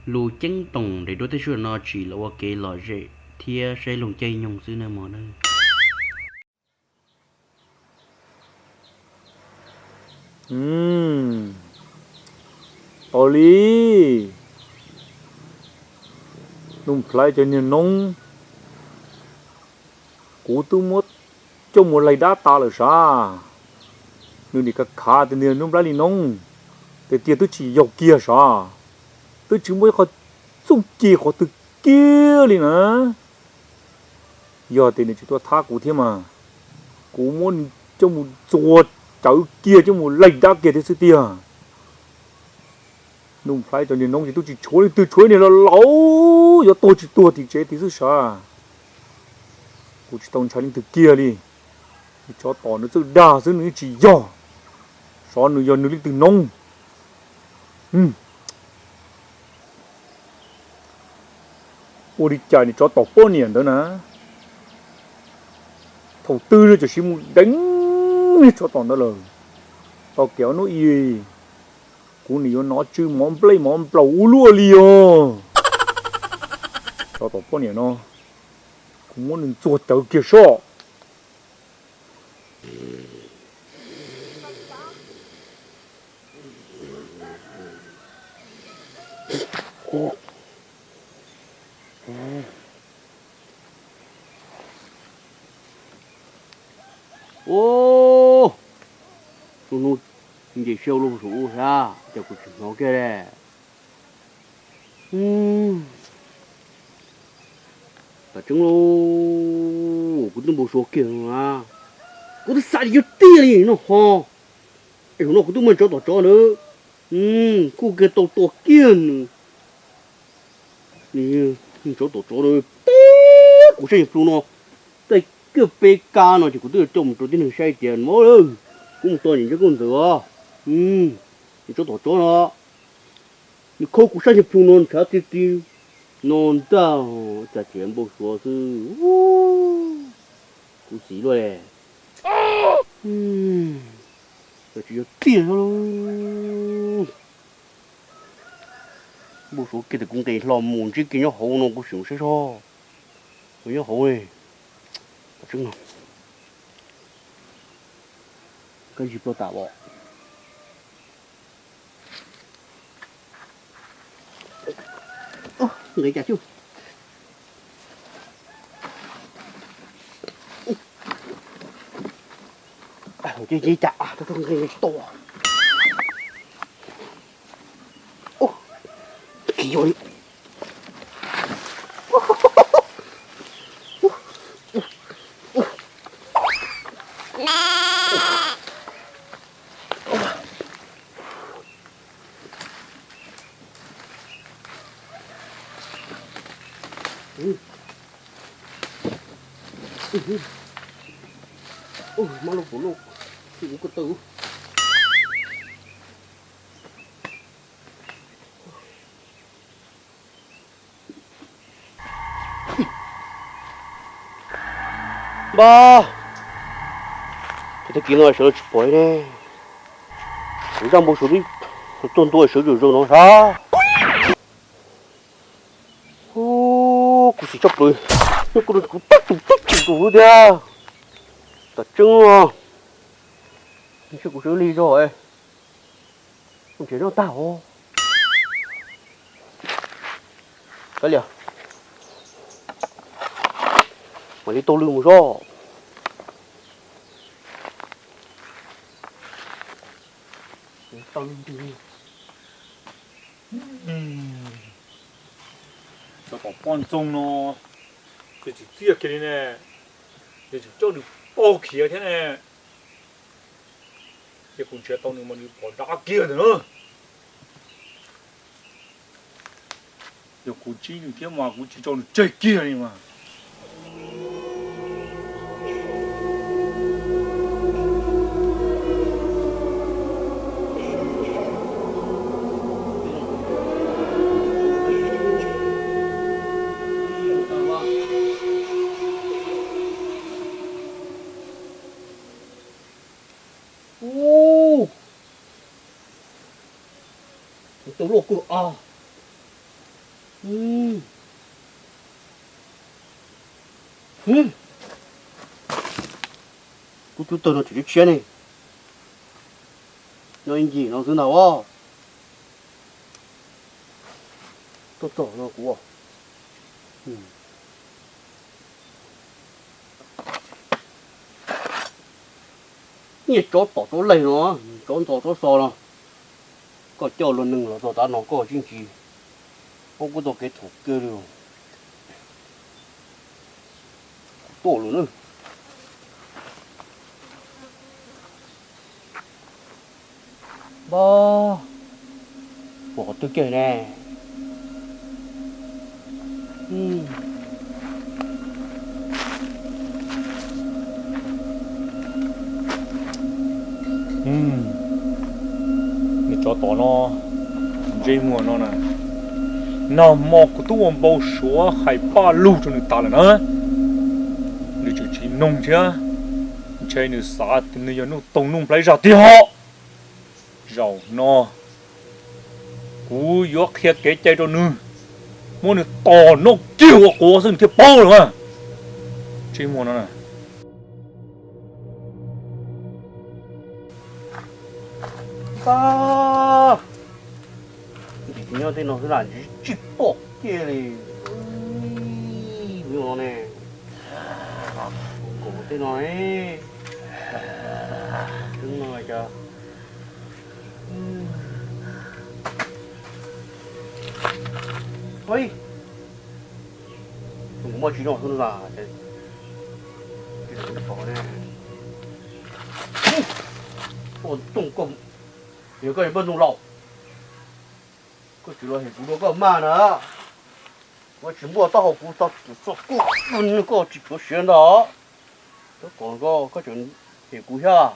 Lus ceeb toom nrem duab teb chaws no tsim los ua kev lom zem thiab saib loo caij nyoog xwb nawb mog nawb. Tos li, Nuj Nplhaib cov niag noob, kuv twb muab coj mus laig dab tas lawm sav. Nws nim khav khav tias nws Nuj Nplhaib li noob, tiag tiag twb tsis yog kiag sav, twb tsis muaj ib qho txuj ci qhov twg kiag li na. Yog tias nws tsis tuaj thab kuv thiab mas kuv muab nws coj mus txuas cawv kiag coj mus laig dab kiag thiab xwb tiag. Nuj Nplhaib cov niag noob ces twb tsis tshuav leej twg, tshuav niag laus laus yuav tuag tsis tuag tim tsev tid xwb sav. Kuv tsis tau ntshai leej twg kiag li. Tsov tom nws txawj dag xwb nws yeej tsis yog, xyov nws yog nws leej twg noob. Ua li cas niag tsov tom poj niam ntawd na, thaum twg no txawm mus deev niag tsov tom ntawd lawm. Tau kev hnub i, kuv nim yuav nov tsw mov nplej mov nplaum ua luaj li os. Tsov tom poj niam no, kuv muab nws txuag cawv kiag soj. Ub, nce siab ua luaj saum ub thiab ces kuv tsis hnov kiag li. Tam tseeb los kuv twb npau suav kiag na, kuv twb xav tias yog tiag li no ho. Es zaum no kuv twb muaj tsov tom tsov ntawd, kuj kiag tau tua kiag nws. Tsov tom tsov ntawd teb kuv sab nyiag plhu no, tej kiag peb kab no ces kuv twb yuav coj mus rau tib neeg saib tias, kuv mus tua nim ntsej koj ntawd os. Tsov tom tsov no, nws khaub kuv sab nyiag plhu no ntshav ti ti no ntag, cas tseem npau suav xwb. Kuv xis luaj li. Tsis yog tiag. Npau suav kiag tias kuv nqis hlo mus ntsib kiag nyob hauv no kuv sim mus saib seb nyob hauv li. Tam tseeb no, kab zig ploj tas os. Nqis cas xwb. Ces cas nqis tua. Kiv yog li. Mab lub puv lub, ub ko taw. Npab, tag kis no sawv tsis pom ne. Kuv zaj npau suav twb tuaj ntua sawv zoo zoo no sab. Kuv xis tshaj plaws, nyob kuv kuv teb tus teb tus tus tiag. Tam tseeb os, ntshe kuv sawv lig zog, kuv ntshe noj tag os. Kav liam, mam li taug lw mus sob. Cov tom poj ntxoog no, ces tsis txiaj kiag li ne, ces tseem coj nws paug khiav thiab ne. Ces kuv nrhiav tau nws mas nws pom dab kiag ntawm na. Yog kuv ntsib nws thiab mas kuv tsis tso nws tseg kiag li mas. Ub, tau luaj kawg a. Kuv cub tawg no tseem tshiab ne. Nyob ib ncig no xwb ntag as. Tuaj txog no kuv. Niag tsov tom tsov leeg no, tsov ntxov tsov xo no, koj coj luag neeg los txog tav no koj tsis ntsis paub kuv txoj kev thaum kawg li. Tuaj lawm na. Npab, ua qhov twg kiag ne? Nws tsov tom no, ntsej muag no na, nag hmo kuv twb ua npau suav hais paj lug rau nws tas lawm na, nws tseem tsis mloog thiab. Ntshe nws xav tias nws yog Nuj Toog Nuj Nplhaib Zaj tiag hos. Zaum no kuv yuav qhia kev cai rau nws, muab nws tom noj kiag ua quav xwb nws thiaj paub lawm. Ntsej muag no na. Nyob tej no xwb na, tsis pom kiag li. Ub, no ne, nkaus tej no ne. Xwb no cas. Ub, muaj tsis no xwb na. Ua tooj koj, yog koj yog poj ntxoog laus, koj tsis los hem kuv dua koj maj na. Koj tsis npuaj taub hau kuv txog kuv txog kuj, koj tsis tshuav siav ntag. Koj kom koj, koj tseem hem kuv thiab.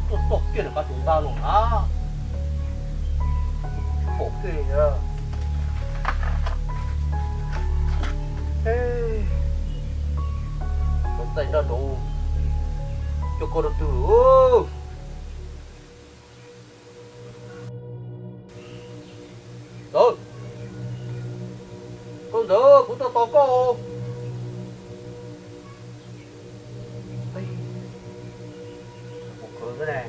Tuaj txog kiag nram qab tsuas ntaj no na. Pom kiag li. Txaij nroj nraud, coj koj rau twg? Ntxawm, koj ntxawm, kuv tuaj tos koj. Mus khwv xwb ne.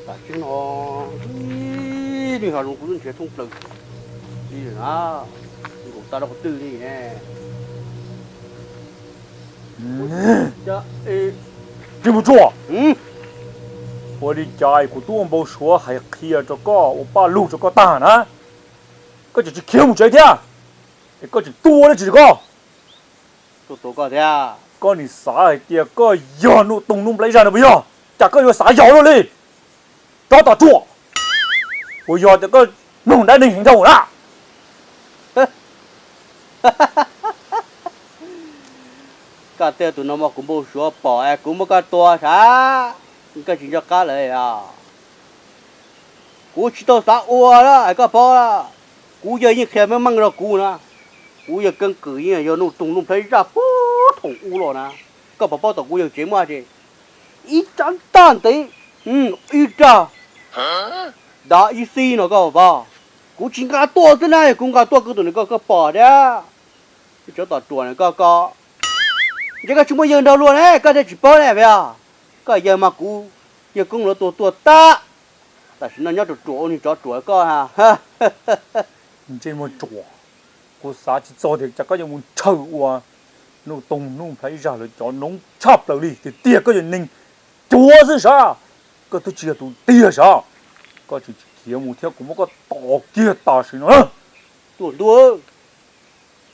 Tam sim no, ib lub hav zoov kuv twb nrhiav thoob plaws li lawm na, nkaum tag rau qhov twg li ne. Tsis mus tsuam. Ua li cas kuv twb ua npau suav hais qhia rau koj ua paj lug rau koj tag na, koj tseem tsis khiav mus tsev thiab, es koj tseem tuaj ua dab tsi rau koj? Tuaj tua koj thiab. Koj nim xav hais tias koj yog Nuj Toog Nuj Nplhaib Zaj no puas yog? Cas koj yuav xav yog luaj li? Tsov tom tsuam, puas yog tias koj mloog dab neeg heev dhau na? Koj twb tus no mas kuv npau suav pom es kuv muab koj tua sav, koj tsis nco qab lawm os. Kuv tsis tau xav ua na, koj paub, kuv yawg yeej qhia meej meej rau kuv na, kuv yawg keeb kwm yeej yog Nuj Toog Nuj Nplhaib Zaj puag thaum ub los na. Koj puas paub tom kuv yawg tsev muaj dab tsi? Ib rab ntaj ntev, ib rab dav ib xib no koj puas paub? Kuv tsis nqa tuaj xwb na, yog kuv nqa tuaj kuv tus ntawm koj, koj pom thiab. Tsov tom tsuam na koj, koj ntshe koj tsis muaj yawg nrog luag ne, koj thiaj tsis paub ne puas yog? Koj yawg mas kuv yawg koob lawv tua tuag tag. Tam sim no nyob ruam ruam ua niag tsov ruam koj. Ntsej muag ruam, kuv xav tsis txog tias cas koj yuav mus ntshaw ua Nuj Toog Nuj Nplhaib Zaj lawv cov noob tshaj plaws li, tiag tiag koj yog neeg cuav xwb sav. Koj twb tsis yog tus tiag sav, koj tseem tsis khiav mus thiab kuv muab koj tom kiag tam sim no. Tuaj ntua,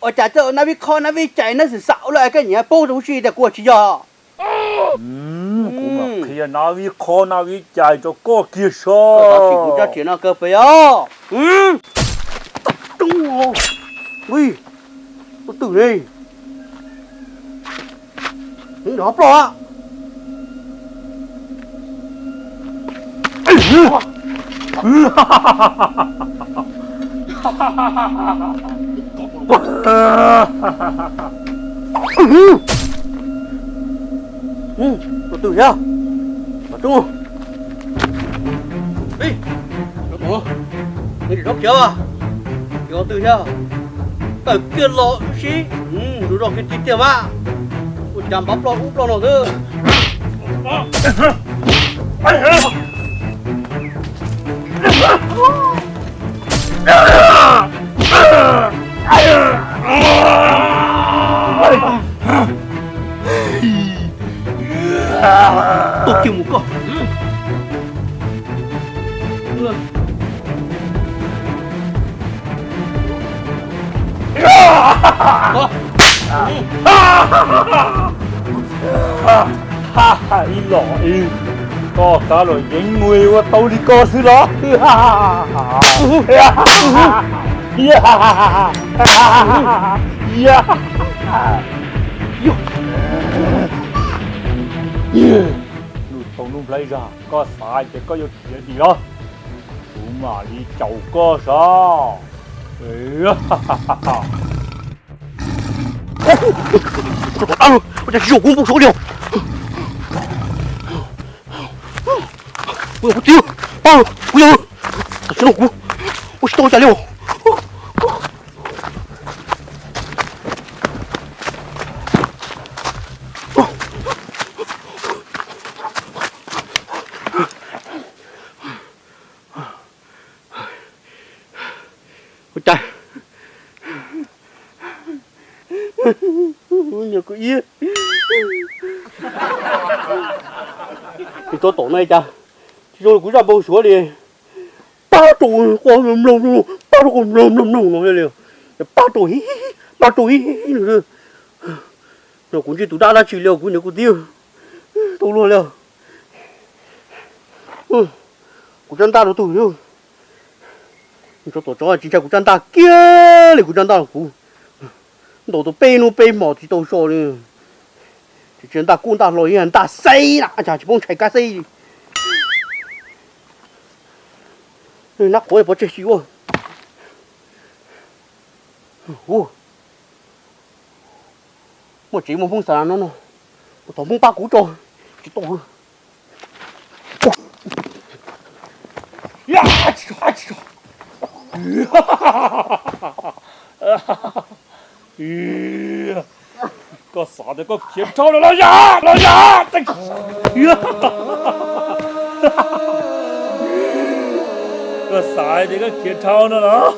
ua cas coj nab vib qhob nab vib cais nab xwm xam ua luaj es koj nyiam paub rau huv si tias kuv tsis yog? Kuv mam qhia nab vib qhob nab vib cais rau koj kiag sav. Koj sim kuv cov riam no kawg puas yog? Ub, tus twg ne? Ntawm hauv ploj. Tus twg thiab? Tom Roob. Ib, Tom, neb tsis txhob khiav, yog twg thiab? Tawm kiag los wb sib zog kiag tiag tiag mas. Ua cas npav ploj ub ploj no xwb. Tuaj kiag mus koj. Ib los, koj kab luam yeeb ua tau li koj xwb los? Nuj Toog Nuj Nplhaib Zaj, koj xav tias koj yuav khiav dim los? Kuv mam li caum koj sav. Ua cas tsis yog kuv npau suav li os? Kuv yog kuv txiv, kuv yog, tam sim no kuv ua tsis tau cas li os. Ua cas, ua nyuam kuv iab, kuv tuaj tom no cas tsis zoo li kuv zaj npau suav li. Pab rau quas mloog mloog, pab rau quas mloog mloog mloog no li, pab rau, pab rau no. Kuv ntsib tus dab dab tsi li, kuv niam kuv txiv tau luag li. Kuv tsab ntaj rau tug, tsov tom tsov tsis ntshai kuv tsab ntaj kiag li, kuv tsab ntaj los kuv ntaus tau peb hnub peb hmo tsis tau so li. Tsis ntaj kub ntaj hlo, ntaj xeb na, cas tsis paub ntshai kab xeb. Nab qhuav pov tseg xyuas. Muaj tsev muaj Hmoob xav no no, kuv thov Hmoob pab kuv tso, tsis tau. Koj xav tias koj khiav dhau no los yog, los yog? Koj xav tias koj khiav dhau no los?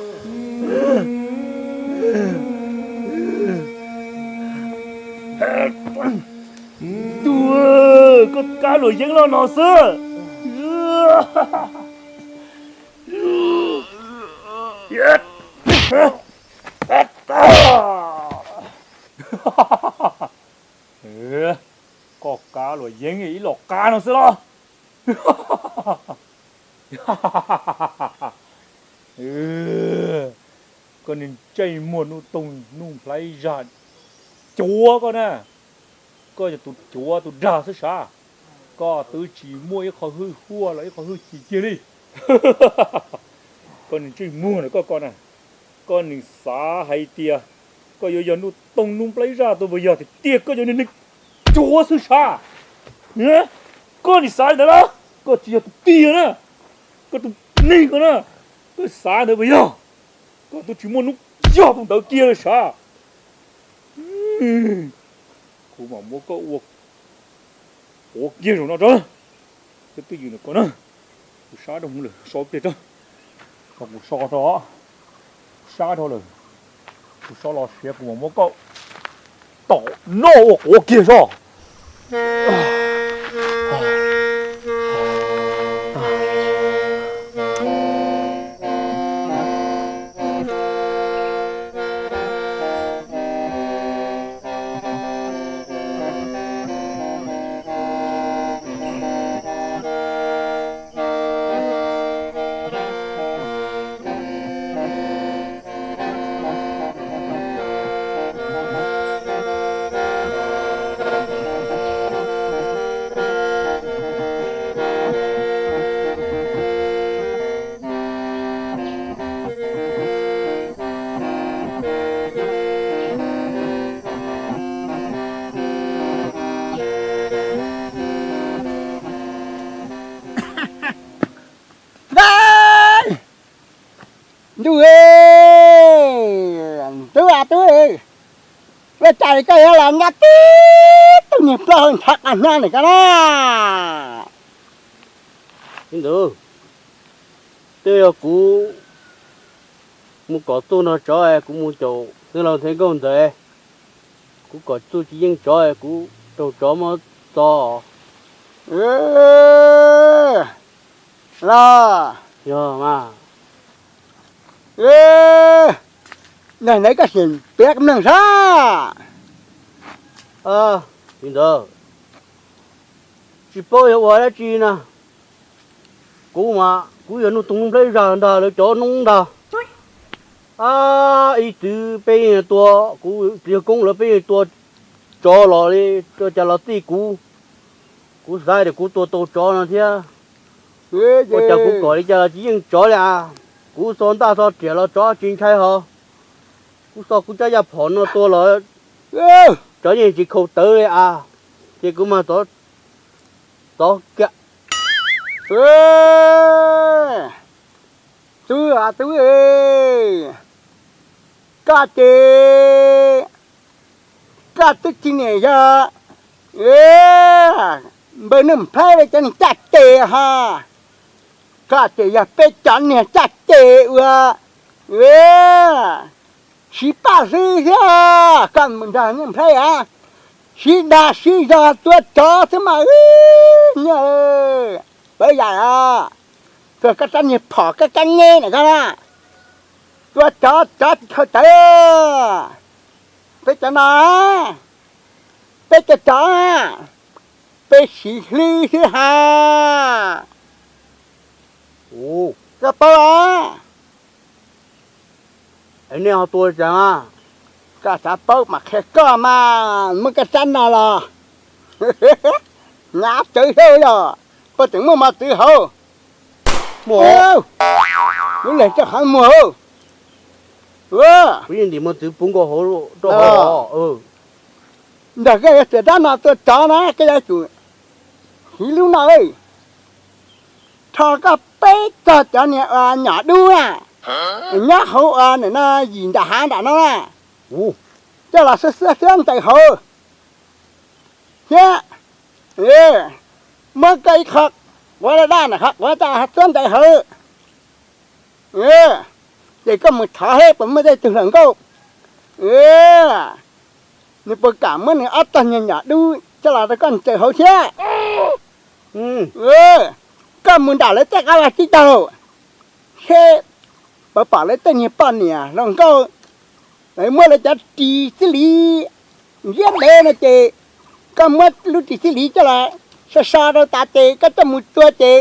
Tuag, koj kab luam yeeb loj no xwb. Koj kab luam yeeb ib los qab no xwb los? Koj niag ntsej muag Nuj Toog Nuj Nplhaib Zaj, cuav koj na. Koj yog tus cuav tus dag xwb sav. Koj twb tsis muaj ib qho hwj huaj los ib qho hwj chim kiag li. Koj niag ntsej muag na koj, koj na, koj nim xav hais tias koj yuav yog Nuj Toog Nuj Nplhaib Zaj tus puas yog? Tiag tiag koj yog niag neeg cuav xwb sav. Koj nim xav li ntawd na, koj tsis yog tus tiag na, koj tus neeg ko na, koj xav ntawd puas yog? Koj twb tsis muaj hnub yog tus ntawd kiag li sav. Kuv mam muab koj ua quav kiag zaum no rau. Koj twj ywm ntawm ko na, kuv sab rau hauv lawm, so pliag rau, kom kuv so rau, sab rau lawm, kuv so los siav kuv mam muab koj tom noj ua quav kiag zog. Ntuj, tub a tub, ua cas li koj yuav los nyob tib tug niag plaub hau ntshav qas hnab ntawm koj na? Txiv ntxawm, twb yog kuv mus kom txuj nrog tsov, kuv mus caum tij laug Ntxhee Nkauj ntawd, kuv kom txuj tsis yeej tsov, kuv raug tsov muab txo. Los, yog mas. Ntawm no koj sim piav mloog saib. Txiv ntxawm, tsis paub yog ua dab tsi na. Kuv mas kuv yog Nuj Toog Nplhaib Zag ntag, lawv cov noob ntag. Ib txwm peb yeej tua, kuv txiv yawg koob lawv peb yeej tua tsov los li, ua cas los txij kuv, kuv xav tias kuv tua tau tsov no thiab. Ua cas kuv kom li cas los tsis yeej tsov li as. Kuv xo ntaj xo riam los tsov tsis ntshai hos. Kuv xo kuv cov yaj phom no tua los tsov yeej tsis khaus tawv li as. Ces kuv mas txov kiag. Tub a tub, koj ces koj twb tsis niam yog npawg Nuj Nplhaib cov niag caj ces hos, koj ces yog peb cov niag caj ces uas siv paj hlwb thiab. Koj mus nrog Nuj Nplhaib a, siv dag siv zog tua tsov xwb mas, nyiaj pawv yam os. Tsuas koj rab niag phom koj kab nyeb na koj na, tua tsov tsov tsis khaus tawv. Peb cov no, peb cov tsov, peb siv hlwb xwb ha. Koj paub a? Nej ho tua li cas mas? Koj xav paub mas qhia koj mas, muab koj rab no los. Nyab tsawv xwb yog, puas tseem muaj mos txwv hauv? Muaj. Lub leeg roj qhov muag hauv. Kuv yeej ntim mos txwv puv nkaus hauv rau hauv. Ntawm koj yuav txiav rab no tua tsov na, koj yuav tsum siv lub no, rho koj peb txog cov niag nyom dub na, nyob hauv ua ntawm no yim nram hav nram no na, coj los xwb xwb xiab ntawm hauv thiab. Muab koj ib qho quav daj daj ntawm qhov quav coj los xwb ntawm hauv. Ces koj mus thov seb puas muaj tej tug hluas nkauj, nws puas kam muab nws ob txog nyuag nyom dub coj los rau koj ntsaws hauv thiab. Koj mus nram lawv tej qab vaj tsib taug, seb puas pom lawv tej niag poj niam hluas nkauj, lawv muab lawv cov ris xib liv ntiab ntev no ces koj muab lub ris xib liv coj los so so rau tas ces koj coj mus tua ces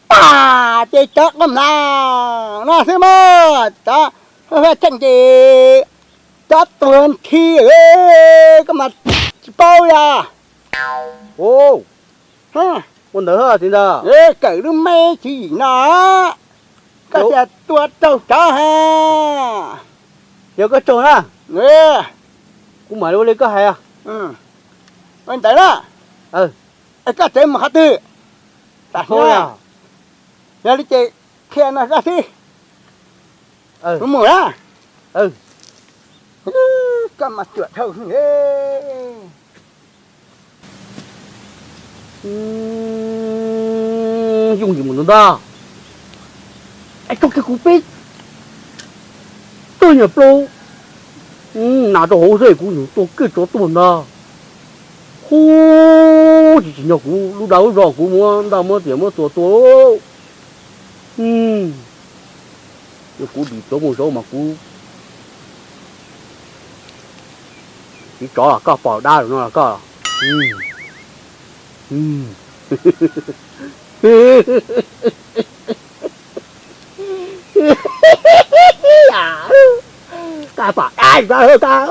tas ces tsov qoj mlav no xwb mas, tsov huaj cheej ces tsov tuag nthi. Koj mas tsis paub yog. Ua ntawd txiv ntxawm. Kawm lub meb tswv yim no, koj thiaj tua raug tsov ha. Yog koj tsaug na, kuv mam li ua li koj hais. Ua ntawd na, koj tsev mus qhov twg? Yog li ces qhia no koj xwb. Kuv mus na. Koj mas cuam dhau. Yooj yim mus ntag ntag. Es tso kiag kuv peb tug nyuam plaub nas rau hauv xwb kuv mus tua kiag tsov tuag ntag. Hu, tsis tsim nyog kuv lub dag lub zog kuv muab ntaj muab tiam muab txuas tua. Yog kuv dim tsov mus zaub mas kuv tsis tsov los koj pom dab no los koj. Koj pom dab, koj